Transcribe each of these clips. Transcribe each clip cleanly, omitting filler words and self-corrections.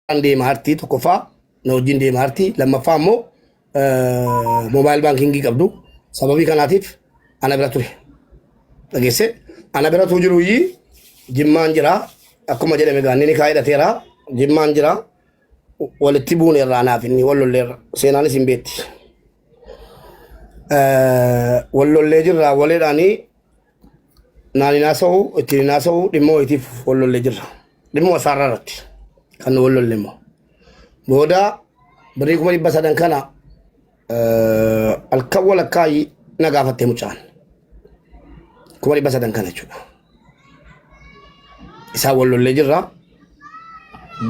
Deema hartii tokkoffaa na wajjin deema hartii lammaffaa immoo mobile banking qabdu. Sababii kanaatiif ana bira ture. Dhageesse, ana bira tuu jiru iyyii Jimmaan jira. Akkuma jedhame gaanni ni kaa'idhateera. Jimmaan jira. Walitti buune irraa naaf inni wal lolleerra. Seenaanis hin beetti. Wal lollee jirra waleedhaanii naan hin haasa'u, ittiin hin haasa'u, dhimma wayitiif wal lollee jirra. Dhimma isaarraa irratti kan nu wal lolle immoo. Booda birrii 300,000 kana halkan walakkaa na gaafatte mucaan. 300,000 kana jechuudha. Isaan wal lollee jirra.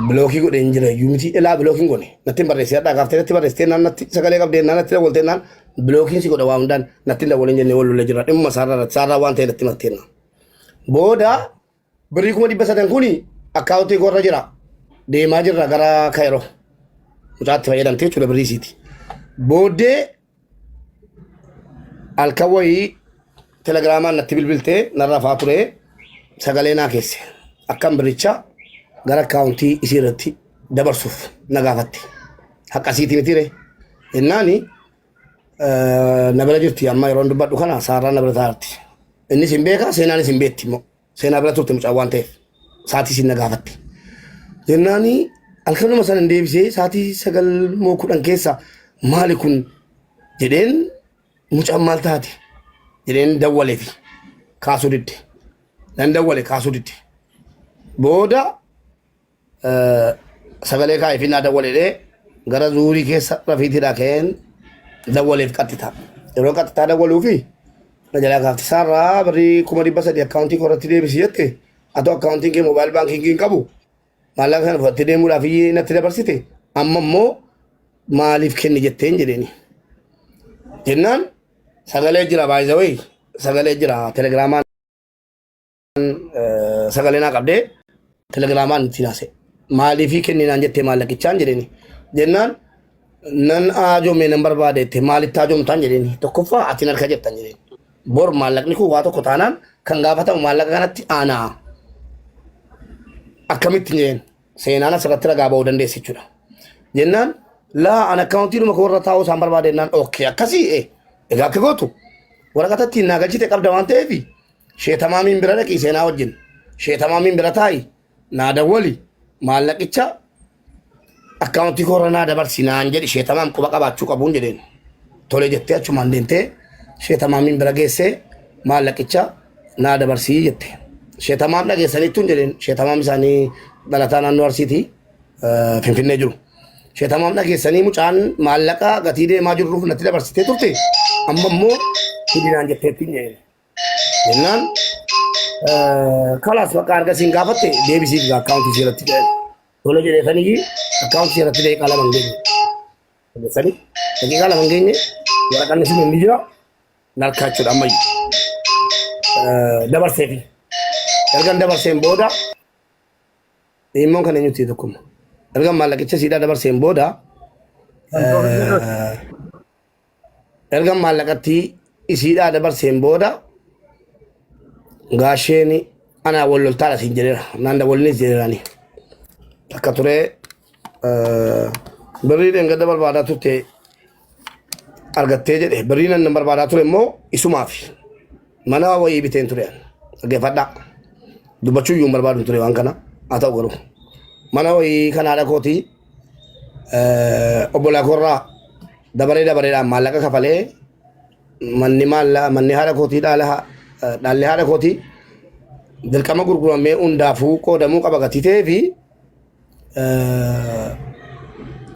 Block godhee hin jira iyyuu miti, ilaa block hin goone. Natti hin barreessee, hadhaa gaaftee natti barreessitee naan natti sagalee qabdee naan natti dawwaltee naan blockiin si godha waa hundaan natti hin dawwalin jennee wal lollee jirra. Dhimma isaarraa irratti isaarraa waan ta'e natti mattee. Booda birrii 300,000 kuni akkaawuntii koorra jira. Deemaa jirra gara Kaayiroo. Mucaatti fayyadamtee jechuudha birrii isiiti. Booddee halkan wayii telegiraamaan natti bilbiltee, narra faa ture, sagalee naa keesse. Akkan birricha gara akkaawuntii isii irratti dabarsuuf na gaafatte. Haqa isiiti miti ree. Jennaani na bira jirti amma yeroon dubbadhu kana saarraa na bira taa'arti. Innis hin beeka, seenaanis hin beekti immoo. Seenaa bira turte mucaan waan ta'eef sa'aatii isin na gaafatte. Jennaani halkanuma sana hin deebisee, sa'aatii 9 moo 10 keessa maali kun jedheen, mucaan maal taate jedheen dawwaleefi kaasuu didde. Nan dawwale, kaasuu didde. Booda sagalee kaa'ee fi naa dawwaleedhee gara zuurii keessa rafiitiidhaa ka'een dawwaleef qaxxitaa. Yeroo qaxxitaa dawwaluufi na jalaa kaafte. Isaarraa birrii 300,000 akkaawuntii koo irratti deebisi jette, atoo akkaawuntiin kee mobile banking hin qabu, maallaqa kana fudhattee deemuudhaaf iyyee natti dabarsite, amma immoo maaliif kenni jetteen jedheeni. Jennaan sagalee jira, baay'ee sagalee jira, telegiraamaan sagalee naa qabdee telegiraamaan itti naase. Maaliifii kenninaan jettee maallaqichaan jedheeni. Jennaan nan aajome, nan barbaade jette. Maalitti aajomtaan jedheeni. Tokkoffaa ati harka jettan jedheeni. Bor maallaqni kun waa tokko taanaan kan gaafatamu maallaqa kanatti aanaa. Akkamitti jedheen, seenaan asirratti ragaa ba'uu dandeessi jechuudha. Jennaan laa an akkaawuntii dhuma koorra taa'uu isaan barbaade. Jennaan okay, akkasii egaa akka gootu waraqata ittiin naa galchite qabda waan ta'eef sheetamaamiin bira dhaqii, seenaa wajjin sheetamaamiin bira taa'i, naa dawwali, maallaqicha akkaawuntii koorra naa dabarsi naan jedhi, sheetamaam quba qabaachuu qabuun jedheen. Tole jettee achumaan deemtee sheetamaamiin bira geessee maallaqicha naa dabarsii jette. Sheetamaam dhageessaniittuun jedheen, sheetamaam isaanii dhalataa naannoo Arsiitii Finfinnee jiru. Sheetamaam dhageessanii, mucaan maallaqa gatii deemaa jirruuf natti dabarsitee turte, amma immoo hidhinaan jetteettiin jedheen. Jennaan kalaas bakka argasiin gaafatte deebisiif gaa akkaawuntii seeratti jedhan. Tola jedhee sanii akkaawuntii seeratti daqiiqaa 2 hin geenye. Sanii daqiiqaa 2 hin geenye, waraqanni sun inni jira narkaa jechuudha ammayyu. Dabarseefi. Ergan dabarseen booda dhimmoon kan eenyutti tokkuma. Ergan maallaqicha siidhaa dabarseen booda, erga maallaqatti isiidhaa dabarseen booda, gaasheen anaa wal loltaadha siin jedheera. Naan dawwalinis jedheerani. Takka turee birrii dheengadda barbaadaa turte argattee jedhe. Birrii nan barbaadaa ture immoo isumaaf mana wayii biteen ture. Dhaggeeffadhaa. Dubbachuu iyyuu hin barbaadu ture waan kana. Haa ta'u garuu mana wayii kan haadha kootii obbolaa koorraa dabaree dabareedhaan maallaqa kafalee, manni maalla manni haadha kootii dhaala dhaalli haadha kootii dirqama gurguramee hundaafuu qoodamuu qaba gatii ta'ee fi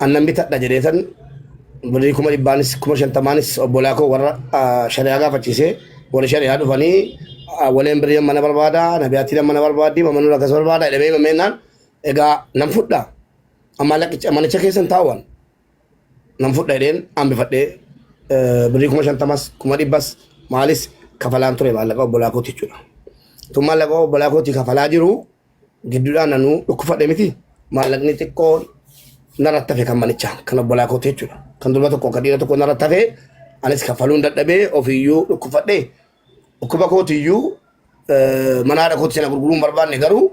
annan bitadha jedhee san birrii 100,000nis 50,000nis obbolaa koo warra shari'aa gaafachiisee, warri shari'aa dhufanii waleen birrii mana barbaada, nabiyaattiin mana barbaaddi, mamanuu akkas barbaada jedhamee himameenaan, egaa nan fudha, maallaqicha manicha keessan taa'uwan nan fudha jedheen hambifadhee birrii 50,000s 100,000s maalis kafalaan ture maallaqa obbolaa kooti jechuudha. Tun maallaqa obbolaa kootii kafalaa jiru gidduudhaan anuu dhukkufadhe miti, maallaqni xiqqoo narratti hafe kan manichaa kan obbolaa kooti jechuudha. Kan durba tokko kan dhiira tokko narratti hafe, anis kafaluun dadhabee ofiiyyuu dhukkufadhe. Dhukkuba kootiyyuu mana haadha kooti sana gurguruu hin barbaanne, garuu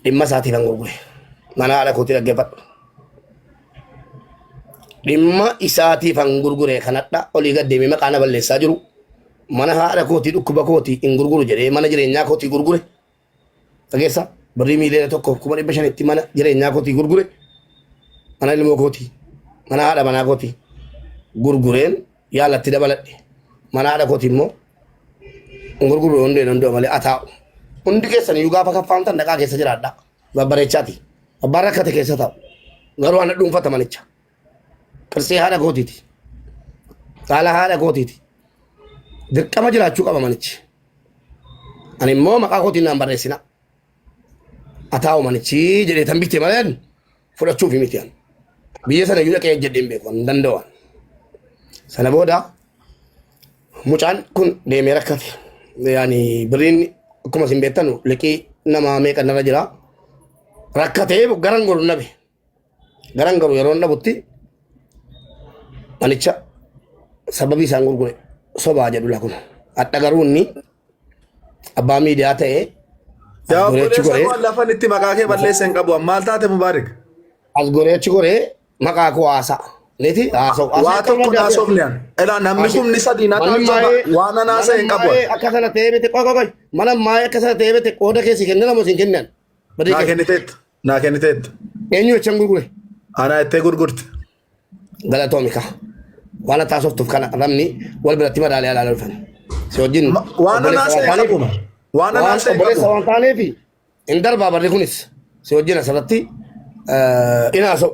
dhimma isaatiif an gurgure. Mana haadha kootii dhaggeeffadhu. Dhimma isaatiif han gurgure kanadha olii gad deemee maqaa na balleessaa jiru. Mana haadha kootii dhukkuba kootii hin gurguru jedhee mana jireenyaa kootii gurgure. Dhageessa birrii 1,500,000tti mana jireenyaa kootii gurgure. Mana ilmoo kootii mana haadha manaa kootii gurgureen yaalatti dabaladhe. Mana haadha kootii immoo hin gurguru hundee danda'u malee ataa'u. Hundi keessan iyyuu gaafa kaffaamtan dhaqaa keessa jiraadha. Babbareechaati. Abbaan rakkate keessa taa'u. Garuu ana dhuunfata manicha. Qirsii haadha kootiiti. Dhaala haadha kootiiti. Dirqama jiraachuu qaba manichi. Ani immoo maqaa kootiin naan barreessina. Ataa'u manichi jedhee tan bitte malee fudhachuuf miti ani. Biyya sana iyyuu dhaqee hojjedhee hin beeku hin danda'u. Sana booda mucaan kun deemee rakkate. Yaani birriin akkuma isin beektan liqii nama meeqa narra jira. Rakkatee garan goru nabe. Garan garu yeroo dhabutti manicha sababii isaan gurgure sobaa jedhu la kun. Hadha garuu inni abbaa miidiyaa ta'ee as Yaa goree achi obboleessa goree koo lafan itti maqaa kee balleessa hin qabu. Maal taate Mubaarik? as goree achi goree maqaa koo haasa'a. Niti haasa'u. Waa Haasa'u tokko akka naasofne an. Elaa namni kumni sadii na Manni taajjaba maayee waan an mana haasa'e hin qabu. maayee akka sana ta'ee miti qoy qoy qoy mana maayee akka sana ta'ee miti qooda keessi kennina moo siin kennan? Badii Naa kee kenniteetta. Naa kenniteetta. eenyu jechaan gurgure? Anaa ittee gurgurte. Galatoomi ka. Waan ati haasoftuuf kana namni wal biratti madaalee alaa dhufan. Si wajjin Waan an obboleessa haasa'e waan hin taaneef qabu. Waan an waan haasa'e hin obboleessa qabu. waan taaneef hin darbaa barri kunis si wajjin asirratti in haasa'u.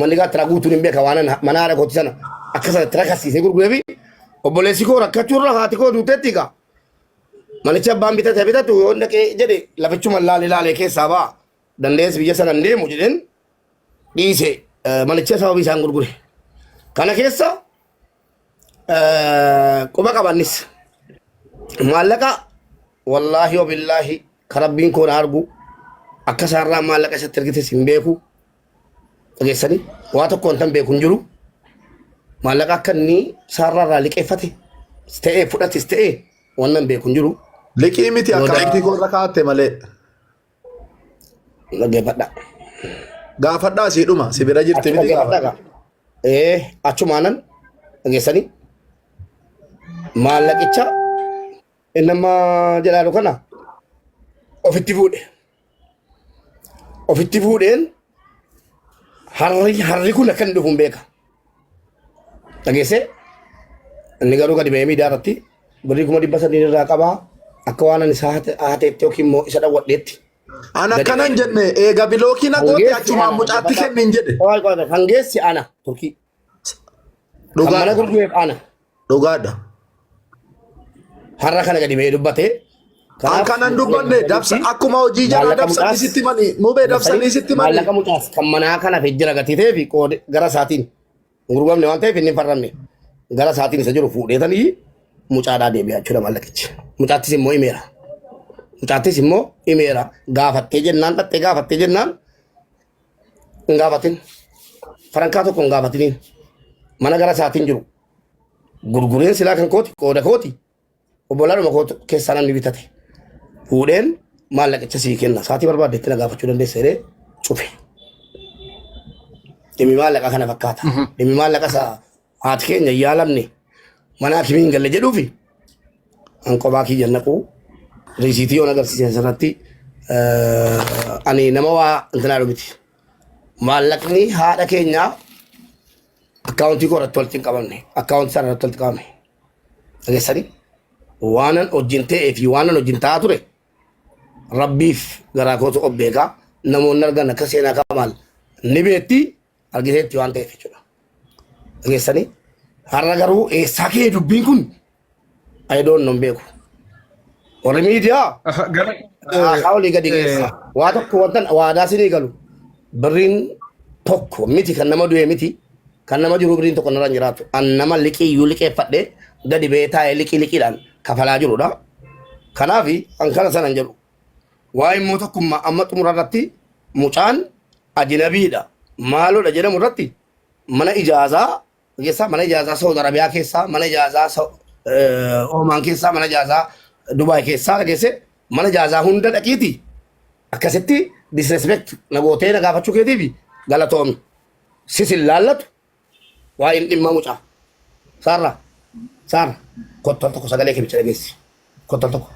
Manni gaattiraa guutuun hin beeka waan mana haadha kooti sana akka sanatti rakkasiisee gurguree fi obboleessi koo rakkachuurra haati koo duuteetti egaa. Manicha abbaan bitate bitatu yoo dhaqee jedhe lafichuma laalee laalee keessaa ba'a. Dandeessi biyya sana hin deemu jedheen dhiise manicha sababii isaan gurgure. Kana keessa quba qabannis maallaqa wallaahi wabillaahi ka rabbiin koo na argu akka isaarraa maallaqa isatti ergites hin beeku. Dhageessanii waa tokko wantan beeku hin jiru. Maallaqa akka inni isaarraa irraa liqeeffate ta'ee fudhates ta'ee wannan beeku hin jiru. Liqii miti Booda akkaawuntii koo irra kaa'atte malee. Dhaggeeffadha. Gaafadhaa sii dhuma si bira jirti Achi miti dhaggeeffadha gaafadha. gaa. Ee achumaanan dhageessanii maallaqicha inni amma jedhaa kana ofitti fuudhe. Ofitti fuudheen harri harri kun akka inni dhufu hin beeka. Dhageessee inni garuu gadi ba'ee miidiyaa irratti birrii 300,000 irraa qabaa akka waan ani isa hateetti yookiin immoo isa dhawwadheetti An gadi akkana ba'ee. hin jenne eega bilookii na goote Hangeessi achumaan ana mucaatti dhaggeeffadhaa. kenni hin jedhe. Qoy qoy qoy hangeessi ana Turkii. Kan mana Dhugaadha. gurgureef ana. Dhugaadha. Har'a kana gadi ba'ee dubbate. An Kanaaf kanan dubbanne dabsa akkuma hojii jaraa maallaqa dabsanii mucaas sitti mani mubee dabsanii dabarsanii sitti mani. maallaqa mucaas kan manaa kana fi jira gatii ta'ee fi qoode gara isaatiin hin gurguramne waan ta'eef inni hin farramne gara isaatiin isa jiru fuudheetanii mucaadhaa deebi'a jechuudha maallaqichi. Mucaattis immoo himeera. Mucaattis immoo himeera. Gaafattee jennaan dhattee gaafattee jennaan hin gaafatin. Farankaa tokko hin gaafatiniin. Mana gara isaatiin jiru. Gurgureen silaa kan kooti qooda kooti. Obbolaadhuma koo keessaa namni bitate. Fuudheen maallaqicha sii kenna. Saatii barbaadde itti na gaafachuu dandeessa jedhee cufe. Dhimmi maallaqa kana fakkaata. Dhimmi maallaqa isaa haati keenya hin yaalamne mana hakimii hin galle jedhuufi an kophaa kiyya naquu riisiitii yoon agarsiise asirratti ani nama waa intinaa miti. Maallaqni haadha keenyaa akkaawuntii koo irratti walitti hin qabamne. Akkaawuntii sana irratti walitti qabame. Dhageessanii waanan wajjin ta'ee fi waanan wajjin ta'aa ture rabbiif garaa kootu of beekaa namoonni argan akka seenaa kamaal ni beekti argiteetti waan ta'eef jechuudha. Dhageessanii har'a garuu eessaa ka'e dubbiin kun I don't know hin beeku. Warri miidiyaa Gara haasaa olii gadi geessa. Waa tokko wantan waadaa sinii galu. Birriin tokko miti kan nama du'e miti kan nama jiru birriin tokko narra hin jiraatu. An nama liqii iyyuu liqeeffadhe gadi ba'ee taa'ee liqii liqiidhaan kafalaa jirudha. Kanaaf an kana sana hin jedhu. Waa'ee immoo tokkummaa amma xumura irratti mucaan ajinabiidha maaloodha jedhamu irratti mana ijaazaa keessaa mana ijaazaa Saudi Arabiyaa keessaa mana ijaazaa Omaan keessaa mana ijaazaa Dubaay keessaa dhageesse mana ijaazaa hunda dhaqiiti akkasitti Disrespect na gootee na gaafachuu keetiif galatoomi. Sis hin laallatu waa'een dhimma mucaa. Saarraa Saarra kottu al tokko sagalee kee bicha dhageessi. Kottu al tokko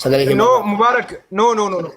sagalee kee. No, Mubarak. No, no, no, no.